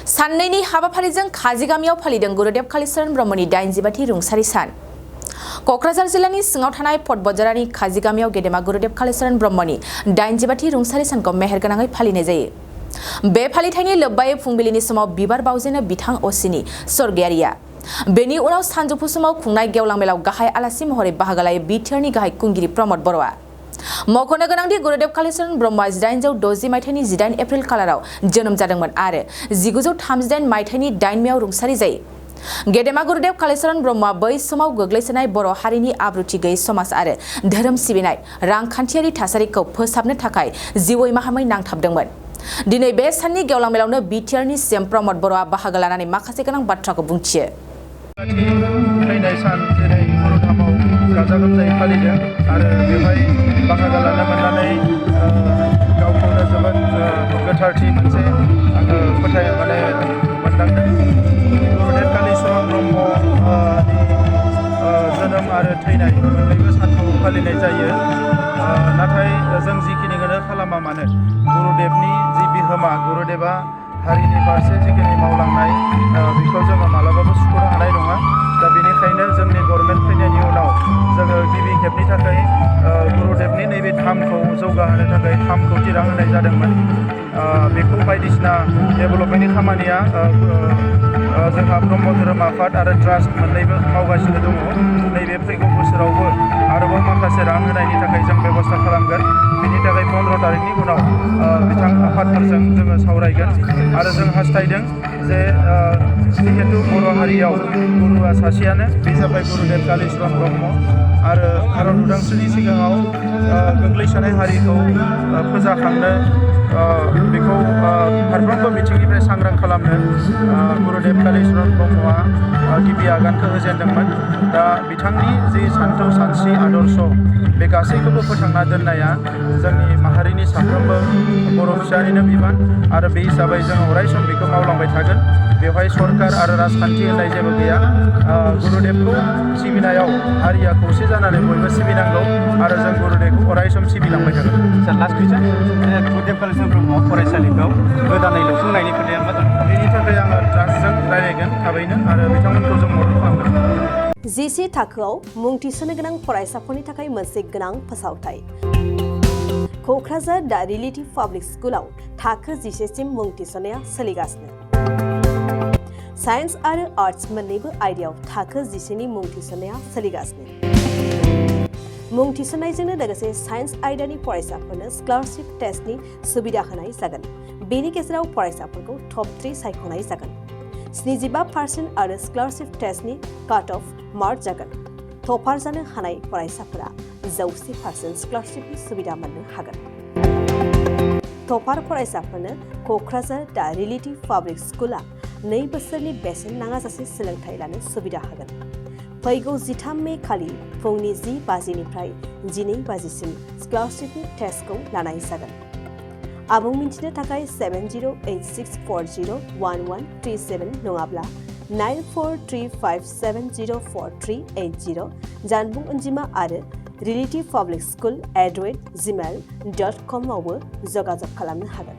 साननैनि हाबाफारिजों काजिगामियाव फालिदों गुरुदेव कालीचरण ब्रह्मनि 85थि रुंसारि सान। क'क्राझार जिल्लानि सिङाव थानाय पटबजारानि काजिगामियाव गेदेमा गुरुदेव कालीचरण ब्रह्मनि 85थि रुंसारि सानखौ मेहेरगोनाङै फालिनाय जायो। बे फालिथायनि लोब्बायै फुंबिलिनि समाव बिबार बावजेनो बिथां असिनि स्वर्गीयारिया। बेनि उनाव सानजौफु समाव खुंनाय गेवलां मेलाव गाहाय आलासि महरै बाहागो लायो बिटिआरनि गाहाय खुंगिरि रमद बर'आ। मख'नो गोनांदि गुरुदेव कालीचरण ब्रह्मआ 1860 मायथाइनि 18 एप्रिल खालाराव जोनोम जादोंमोन आरो 1938 मायथाइनि 8 मेआव रुंसारि जायो। गेदेमा गुरुदेव कालीचरण ब्रह्मआ बै समाव गोग्लैसोनाय बर' हारिनि आब्रुथि गैयै समाज आरो धोरोम सिबिनाय रांखान्थियारि थासारिखौ फोसाबनो थाखाय जिउयै माहामै नांथाबदोंमोन। दिनै बे साननि गेवलां मेलावनो बिटिआरनि सीएम रमद बर'आ बाहागो लानानै माखासे गोनां बाथ्राखौ बुंथियो। फैनाय सान जेरै बर'धामाव गाजा गोमजायै फालिदों आरो बेवहाय बाहागो लानो मोननानै गावखौनो जोबोद गोथारथि मोनसे आङो मोनदांदों। गुरुदेव कालीचरण ब्रह्मनि जोनोम आरो थैनाय मोननैबो सानखौ फालिनाय जायो। नाथाय जों जिखिनिखौनो खालामा मानो गुरुदेवनि जि बिहोमा गुरुदेवा हारिनि फारसे जिखिनि मावलांनाय बेखौ जोङो मालाबाबो सुख'नो हानाय नङा। दा बेनिखायनो जोंनि गभर्नमेन्ट फैनायनि उनाव जोङो गिबि खेबनि थाखाय गुरुदेवनि नैबे धामखौ जौगाहोनो थाखाय 3 कोटि रां होनाय जादोंमोन। बेखौ बायदिसिना डेभेलपमेन्टनि खामानिया जोंहा ब्रह्म धोरोम आफाद आरो ट्रास्ट मोननैबो मावगासिनो दङ। नैबे फैगौ बोसोरावबो आरोबाव माखासे रां होनायनि थाखाय जों बेबस्था खालामगोन। बेनि थाखाय 15 तारिखनि उनाव बिथां आफादफोरजों जोङो सावरायगोन आरो जों हास्थायदों जे जिहेतु बर' हारियाव गुरुआ सासेयानो बे जाबाय गुरुदेव कालीचरण ब्रह्म आरो भारत उदांस्रिनि सिगाङाव गोग्लैसोनाय हारिखौ फोजाखांनो बेखौ फारफ्रोमबो बिथिंनिफ्राय सांग्रां खालामनो गुरुदेव कालीचरण ब्रह्मआ गिबि आगानखौ होजेनदोंमोन। दा बिथांनि जि सान्थौ सानस्रि आदर्श बे गासैखौबो फोथांना दोननाया जोंनि माहारिनि साफ्रोमबो बर' फिसानिनो बिबान आरो बे हिसाबै जों अरायसम बेखौ मावलांबाय थागोन। बेवहाय सरकार आरो राजखान्थि होननाय जेबो गैया। गुरुदेवखौ सिबिनायाव हारिया खौसे जानानै बयबो सिबिनांगौ आरो जों गुरुदेवखौ अरायसम सिबिलांबाय थागोन। लास्ट कुइसन, गुरुदेव कालीचरण ब्रह्म फरायसालिखौ गोदानै लुफुंनायनि खोथाया मा जागोन? बेनि थाखाय आङो ट्रास्टजों रायज्लायगोन थाबैनो आरो बिथांमोनखौ जों मदद खालामगोन। जिसे थाखोआव मुं थिसननो गोनां फरायसाफोरनि थाखाय मोनसे गोनां फोसावथाय। क'क्राझार दा रिलेटिभ पाब्लिक स्कुलाव थाखो 10 सिम मुं थिसननाया सोलिगासिनो। साइन्स आरो आर्ट्स मोन्नैबो आयदायाव थाखो 10 नि मुं थिसननाया सोलिगासिनो। मुं थिसननायजोंनो लोगोसे साइन्स आयदानि फरायसाफोरनो स्कलारशिप टेस्टनि सुबिदा होनाय जागोन। बेनि गेजेराव फरायसाफोरखौ टप 3 सायख'नाय जागोन। 75% आरो स्कलारशिप टेस्टनि काट अफ मार्क जागोन। टपार जानो हानाय फरायसाफोरा 100% स्कलारशिपनि सुबिदा मोननो हागोन। टपार फरायसाफोरनो क'क्राझार दा रिलेटिभ पाब्लिक स्कुला 2 बोसोरनि बेसेन नाङाजासे सोलोंथाइ लानो सुबिदा होगोन। फैगौ 13 मे खालि फुंनि 10 बाजिनिफ्राय 12 बाजिसिम स्कलारशिपनि टेस्टखौ लानाय जागोन। आबुं मिन्थिनो थाखाय 7086401137 नङाब्ला 9435704380 जानबुं अनजिमा आरो relativpublicschool@gmail.com आवबो जगाजग खालामनो हागोन।